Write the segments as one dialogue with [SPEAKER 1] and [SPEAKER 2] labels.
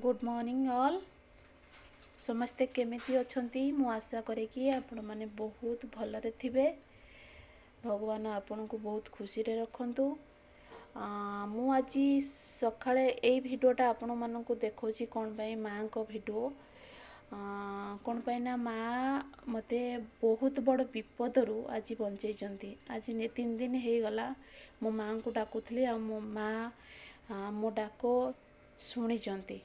[SPEAKER 1] Good morning all. ସମସ୍ତେ କେମିତି ଅଛନ୍ତି? ମୁଁ ଆଶା କରେ କି ଆପଣମାନେ ବହୁତ ଭଲରେ ଥିବେ। ଭଗବାନ ଆପଣଙ୍କୁ ବହୁତ ଖୁସିରେ ରଖନ୍ତୁ। ମୁଁ ଆଜି ସକାଳେ ଏଇ ଭିଡ଼ିଓଟା ଆପଣମାନଙ୍କୁ ଦେଖାଉଛି କ'ଣ ପାଇଁ? ମାଆଙ୍କ ଭିଡ଼ିଓ କ'ଣ ପାଇଁ ନା ମାଆ ମୋତେ ବହୁତ ବଡ଼ ବିପଦରୁ ଆଜି ବଞ୍ଚେଇଛନ୍ତି। ଆଜି 3 ଦିନ ହେଇଗଲା ମୋ ମାଆଙ୍କୁ ଡାକୁଥିଲି, ଆଉ ମୋ ମାଆ ମୋ ଡାକ ଶୁଣିଛନ୍ତି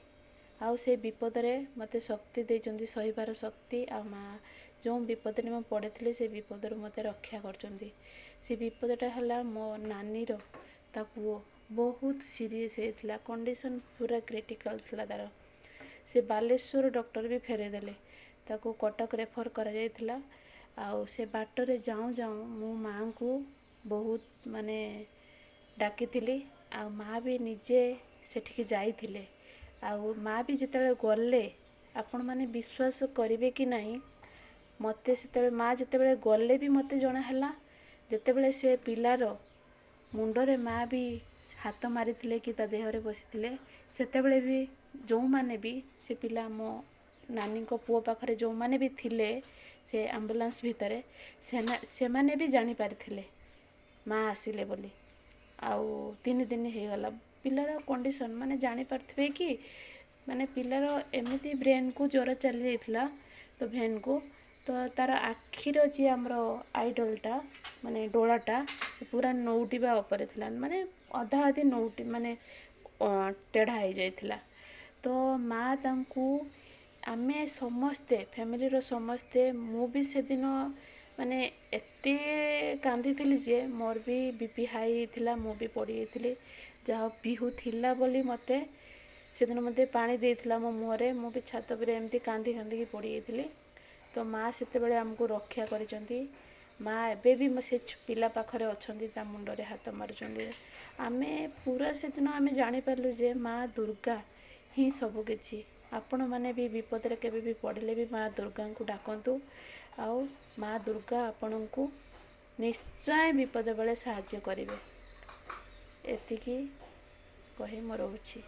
[SPEAKER 1] ଆଉ ସେ ବିପଦରେ ମୋତେ ଶକ୍ତି ଦେଇଛନ୍ତି, ସହିବାର ଶକ୍ତି। ଆଉ ମାଆ ଯେଉଁ ବିପଦରେ ମୁଁ ପଡ଼ିଥିଲି, ସେ ବିପଦରୁ ମୋତେ ରକ୍ଷା କରିଛନ୍ତି। ସେ ବିପଦଟା ହେଲା ମୋ ନାନୀର ତା ପୁଅ ବହୁତ ସିରିୟସ୍ ହେଇଥିଲା, କଣ୍ଡିସନ୍ ପୁରା କ୍ରିଟିକାଲ୍ ଥିଲା ତା'ର। ସେ ବାଲେଶ୍ୱର ଡକ୍ଟର ବି ଫେରାଇ ଦେଲେ, ତାକୁ କଟକ ରେଫର୍ କରାଯାଇଥିଲା। ଆଉ ସେ ବାଟରେ ଯାଉଁ ଯାଉଁ ମୁଁ ମାଆଙ୍କୁ ବହୁତ ମାନେ ଡାକିଥିଲି, ଆଉ ମାଆ ବି ନିଜେ ସେଠିକି ଯାଇଥିଲେ। ଆଉ ମାଆ ବି ଯେତେବେଳେ ଗଲେ, ଆପଣମାନେ ବିଶ୍ୱାସ କରିବେ କି ନାହିଁ, ମୋତେ ସେତେବେଳେ ମାଆ ଯେତେବେଳେ ଗଲେ ବି ମୋତେ ଜଣା ହେଲା, ଯେତେବେଳେ ସେ ପିଲାର ମୁଣ୍ଡରେ ମାଆ ବି ହାତ ମାରିଥିଲେ କି ତା ଦେହରେ ବସିଥିଲେ, ସେତେବେଳେ ବି ଯେଉଁମାନେ ବି ସେ ପିଲା ମୋ ନାନୀଙ୍କ ପୁଅ ପାଖରେ ଯେଉଁମାନେ ବି ଥିଲେ ସେ ଆମ୍ବୁଲାନ୍ସ ଭିତରେ, ସେମାନେ ବି ଜାଣିପାରିଥିଲେ ମାଆ ଆସିଲେ ବୋଲି। ଆଉ 3 ଦିନ ହେଇଗଲା ପିଲାର କଣ୍ଡିସନ୍, ମାନେ ଜାଣିପାରୁଥିବେ କି ମାନେ ପିଲାର ଏମିତି ବ୍ରେନ୍କୁ ଜ୍ୱର ଚାଲି ଯାଇଥିଲା ତ ଭେନ୍କୁ ତ ତା'ର ଆଖିର ଯିଏ ଆମର ଆଇଡଲ୍ଟା, ମାନେ ଡୋଳାଟା ପୁରା ନଉଟିବା ଉପରେ ଥିଲା, ମାନେ ଅଧା ଅଧି ନଉଟି ମାନେ ତେଢ଼ା ହେଇଯାଇଥିଲା। ତ ମାଆ ତାଙ୍କୁ, ଆମେ ସମସ୍ତେ ଫ୍ୟାମିଲିର ସମସ୍ତେ, ମୁଁ ବି ସେଦିନ ମାନେ ଏତେ କାନ୍ଦିଥିଲି ଯେ ମୋର ବି ବିପି ହାଇ ହେଇଥିଲା, ମୁଁ ବି ପଡ଼ିଯାଇଥିଲି। ଯାହା ପିହୁ ଥିଲା ବୋଲି ମୋତେ ସେଦିନ ମୋତେ ପାଣି ଦେଇଥିଲା ମୋ ମୁହଁରେ। ମୁଁ ବି ଛାତ ଉପରେ ଏମିତି କାନ୍ଦି କାନ୍ଦିକି ପଡ଼ିଯାଇଥିଲି। ତ ମାଆ ସେତେବେଳେ ଆମକୁ ରକ୍ଷା କରିଛନ୍ତି। ମାଆ ଏବେ ବି ସେ ପିଲା ପାଖରେ ଅଛନ୍ତି, ତା ମୁଣ୍ଡରେ ହାତ ମାରୁଛନ୍ତି। ଆମେ ପୁରା ସେଦିନ ଆମେ ଜାଣିପାରିଲୁ ଯେ ମାଆ ଦୁର୍ଗା ହିଁ ସବୁକିଛି। ଆପଣମାନେ ବି ବିପଦରେ କେବେ ବି ପଡ଼ିଲେ ବି ମାଆ ଦୁର୍ଗାଙ୍କୁ ଡାକନ୍ତୁ, ଆଉ ମାଆ ଦୁର୍ଗା ଆପଣଙ୍କୁ ନିଶ୍ଚୟ ବିପଦ ବେଳେ ସାହାଯ୍ୟ କରିବେ। ଏତିକି କହି ମୁଁ ରହୁଛି।